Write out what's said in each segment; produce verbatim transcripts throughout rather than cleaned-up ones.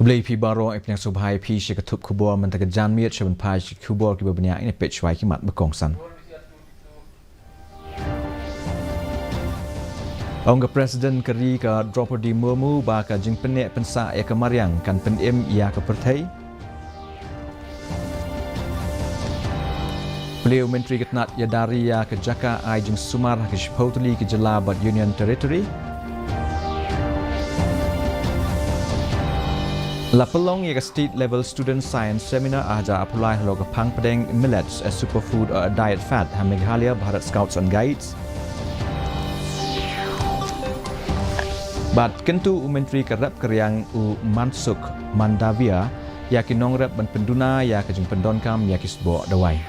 Khublei phi baroh, ïa phi nang subhai phi sha ka thup khubor mynta ka janmiet, sha ban phai sha ki khubor kiba bniah, ngin peit shwa ki mat ba kongsan. Ong ka President ka ri ka Droupadi Murmu ba ka jingpynneh pynsah ïa ka mariang kan pynim ïa ka pyrthei. Plie u Myntri ka tnat ïada ri ïa ka jaka ai jingsumar ha ki shiphew tylli ki jylla bad Union Territory. La pynlong ïa ka State Level Student Science Seminar ar hajar arphew lai halor ka phang pdeng Millets, a Superfood or a Diet Fad ha Meghalaya Bharat Scouts and Guides. Bad kyntu u Myntri ka rep ka riang u Mansukh Mandaviya ïa ki nongrep ban pynduna ïa ka jingpyndonkam ïa ki sboh dawai.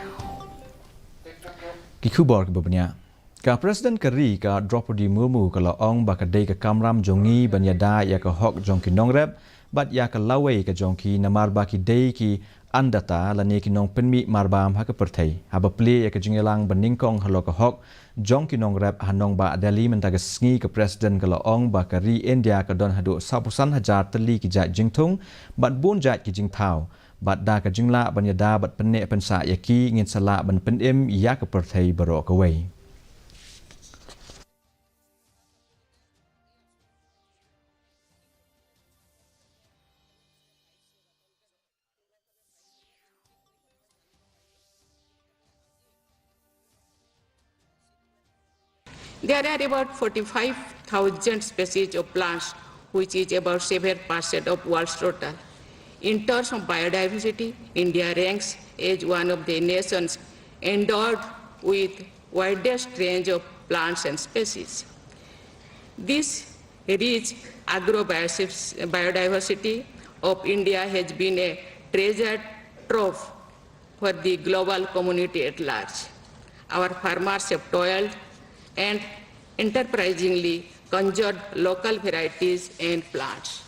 Ki khubor kiba bniah. Ka President ka ri ka Droupadi Murmu ka la ong ba ka dei ka kamram jong ngi ban ïada ïa ka hok jong ki nongrep bad ïa ka lawei ka jong ki, namar ba ki dei ki anndata lane ki nongpynmih marbam ha ka pyrthei. Haba plie ïa ka jingïalang banyngkong halor ka hok jong ki nongrep ha nongbah Delhi mynta ka sngi, ka President ka la ong ba ka ri India ka don haduh sawphew san hajar tylli ki jait jingthung bad bun jait ki jingthaw. Bad da ka jinglah ban ïada bad pynneh pynsah ïa ki, ngin sa lah ban pynim ïa ka pyrthei baroh kawei. There are about forty-five thousand species of plants, which is about seven percent of world's total. In terms of biodiversity, India ranks as one of the nations endowed with widest range of plants and species. This rich agro-biodiversity of India has been a treasure trove for the global community at large. Our farmers have toiled and enterprisingly conserved local varieties and plants.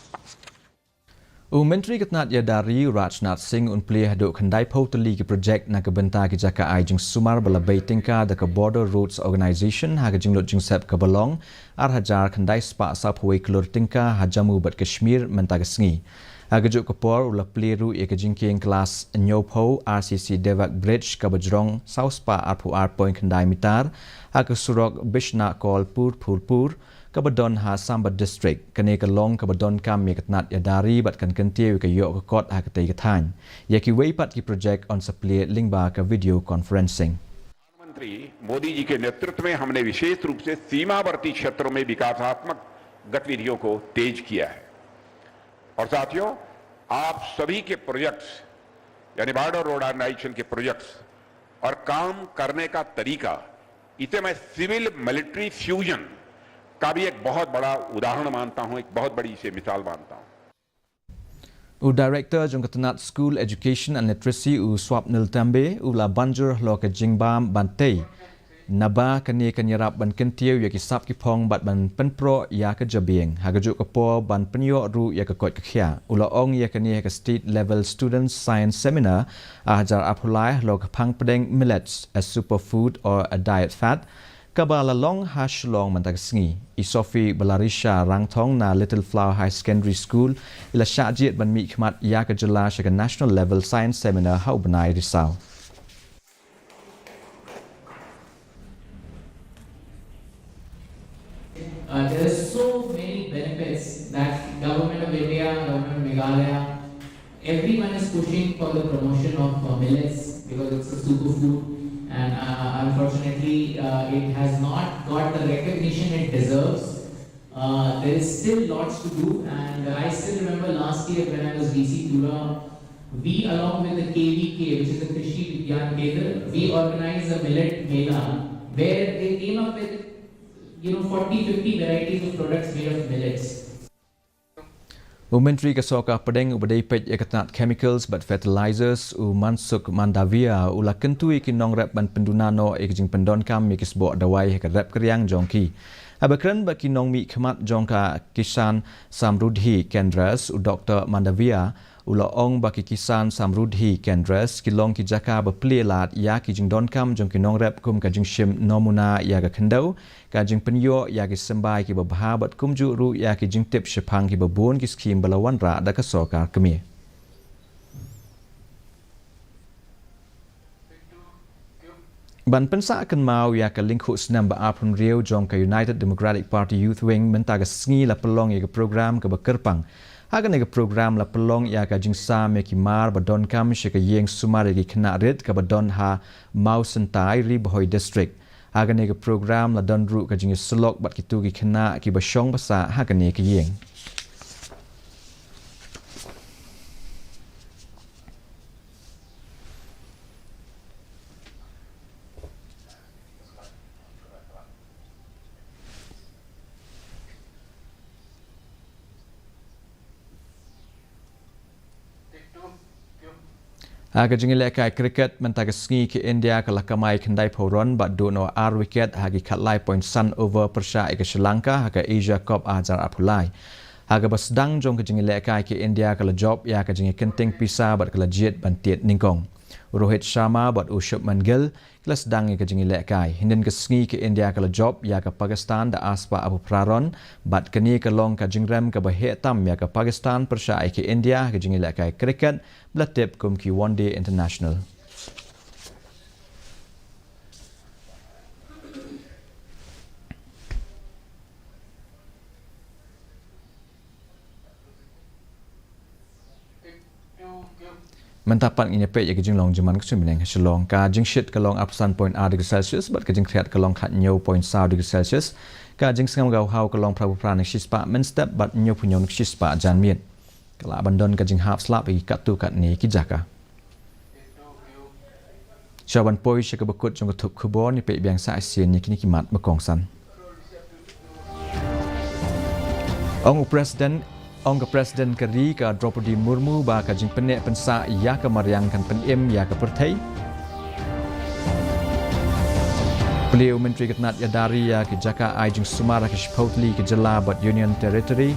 U Myntri ka tnat ïada ri u Rajnath Singh un plie haduh khyndaiphew tylli ki projek na ka bynta ki jaka ai jingsumar ba la bei tyngka da ka Border Roads Organisation ha ka jinglut jingsep kaba long ar hajar khyndai spah sawphew wei klur tyngka ha Jammu bad Kashmir mynta ka sngi. Ha kajuh ka por u la plie ruh ïa ka jingkieng klas hynñiewphew R C C Devak Bridge kaba jrong saw spah arphew ar point khyndai mitar ha ka surok Bishnakol Pur Phulpur kaba don ha Sambha District. Kane ka long kaba donkam ïa ka tnat ïada ri bad kan kyntiew ïa ka ïoh ka kot ha katei ka thaiñ. Ïa kiwei pat ki projek yn sa plie lyngba ka video conferencing. प्रधानमंत्री मोदी जी के नेतृत्व में हमने विशेष रूप से सीमावर्ती क्षेत्रों में विकासात्मक गतिविधियों को तेज किया है। और साथियों, आप सभी के प्रोजेक्ट्स, यानी बॉर्डर रोड ऑर्गेनाइजेशन के प्रोजेक्ट्स और काम करने का तरीका, इसे मैं सिविल मिलिट्री फ्यूजन का भी एक बहुत बड़ा उदाहरण मानता हूं, एक बहुत बड़ी इसे मिसाल मानता हूं। U Director jong ka tnat School Education and Literacy u Swapnil Tambe u la ban jur halor ka jingbam ban tei, naba kane kan ïarap ban kyntiew ïa ki sap ki phong bad ban pynproh ïa ka jabieng, ha kajuh ka por ban pynïoh ruh ïa ka koit ka khiah. U la ong ïa kane ha ka State Level Students Science Seminar ar hajar arphew lai halor ka phang pdeng Millets, a Superfood or a Diet Fad, kaba la long ha Shillong mynta ka sngi. I Sophie Balarisha Rangthong na Little Flower High Secondary School i la shah jied ban mihkhmat ïa ka jylla sha ka National Level Science Seminar ha u bnai Risaw. Uh, there are so many benefits that Government of India, Government of Meghalaya, everyone is pushing for the promotion of uh, millets because it's a superfood, and uh, unfortunately, uh, it has not got the recognition it deserves. Uh, there is still lots to do, and I still remember last year when I was D C Tura, we along with the K V K, which is the Krishi Vigyan Kendra, we organized a millet mela where they came up with, you know, forty, fifty varieties of products made of millets. U Myntri ka Sorkar Pdeng uba dei peit ïa ka tnat Chemicals bad Fertilizers, u Mansukh Mandaviya, u la kyntu ïa ki nongrep ban pynduna noh ïa ka jingpyndonkam ïa ki sboh dawai ha ka rep ka riang jong ki. Haba kren bad ki nongmihkhmat jong ka Kisan Samruddhi Kendras, u Doktor Mandaviya U la ong ba ki Kisan Samruddhi Kendras ki long ki jaka ba plie lad ïa ki jingdonkam jong ki nongrep kum ka jingshim nomuna ïa ka khyndew, ka jingpynïoh ïa ki symbai kiba bha bad kumjuh ruh ïa ki jingtip shaphang kiba bun ki skhim ba la wanrah da ka sorkar kmie. Ban pynsah kynmaw ïa ka lyngkhuh snem ba arphew hynriew jong ka United Democratic Party Youth Wing, mynta ka sngi la pynlong ïa ka program kaba kyrpang. Ha kane ka program la pynlong ïa ka jingsam ïa ki mar ba donkam sha ka ïing sumar ïa ki khynnah rit kaba don ha Mawsyntai, Ri Bhoi District. Ha kane ka program la don ruh ka jingïasyllok bad kito ki khynnah kiba shong ba sah ha kane ka ïing. Ha ka jingïalehkai cricket mynta ka sngi, ka India ka la kamai khyndaiphew run bad duh noh ar wicket ha ki khatlai point san over pyrshah ïa ka Sri Lanka ha ka Asia Cup ar hajar arphew lai. Ha kaba sdang jong ka jingïalehkai, ka India ka la jop ïa ka jingïakynting pisa bad ka la jied ban tied nyngkong. U Rohit Sharma bad u Shubman Gill ki la sdang ïa ka jingïalehkai. Hynnin ka sngi, ka India ka la jop ïa ka Pakistan da arspah arphew phra run bad kane ka long ka jingrem kaba heh tam ïa ka Pakistan pyrshah ïa ka India ha ka jingïalehkai cricket ba la tip kum ki One Day International. Mynta pat ngin ïa peit ïa ka jinglong jingman ka suiñ bneng ha Shillong. Ka jingshit ka long arphew san point ar degree Celsius bad ka jingkhriat ka long khathynñiew point saw degree Celsius. Ka jingsngewhaw ka long phraphew phra na ka shispah mynstep bad hynñiewphew hynñiew na ka shispah janmiet. Ka lah ban don ka jinghap slap ïa ki katto katne ki jaka. Shuwa ban poi sha kaba kut jong ka thup khubor, ngin peit biang sa shisien ïa kine ki mat ba kongsan. Ong u President, ong ka President ka ri ka Droupadi Murmu ba ka jingpynneh pynsah ïa ka mariang kan pynim ïa ka pyrthei. Plie u Myntri ka tnat ïada ri ïa ki jaka ai jingsumar ha ki shiphew tylli ki jylla bad Union Territory.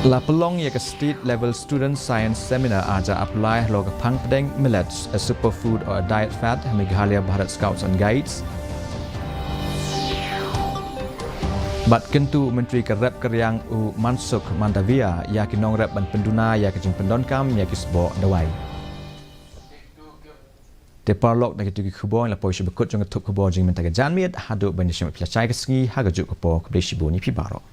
La pynlong ïa ka State Level Student Science Seminar ar hajar arphew lai halor ka phang pdeng Millets, a Superfood or a Diet Fad ha Meghalaya Bharat Scouts and Guides. Bad kyntu u Myntri ka rep ka riang u Mansukh Mandaviya ïa ki nongrep ban pynduna ïa ka jingpyndonkam ïa ki sboh dawai. Te paralok, da kito ki khubor ngi la poi sha ba kut jong ka thup khubor jong ngi mynta ka janmiet. Haduh ban ïashem ïa phi lashai ka sngi ha kajuh ka por, khublei shibun ïa phi baroh.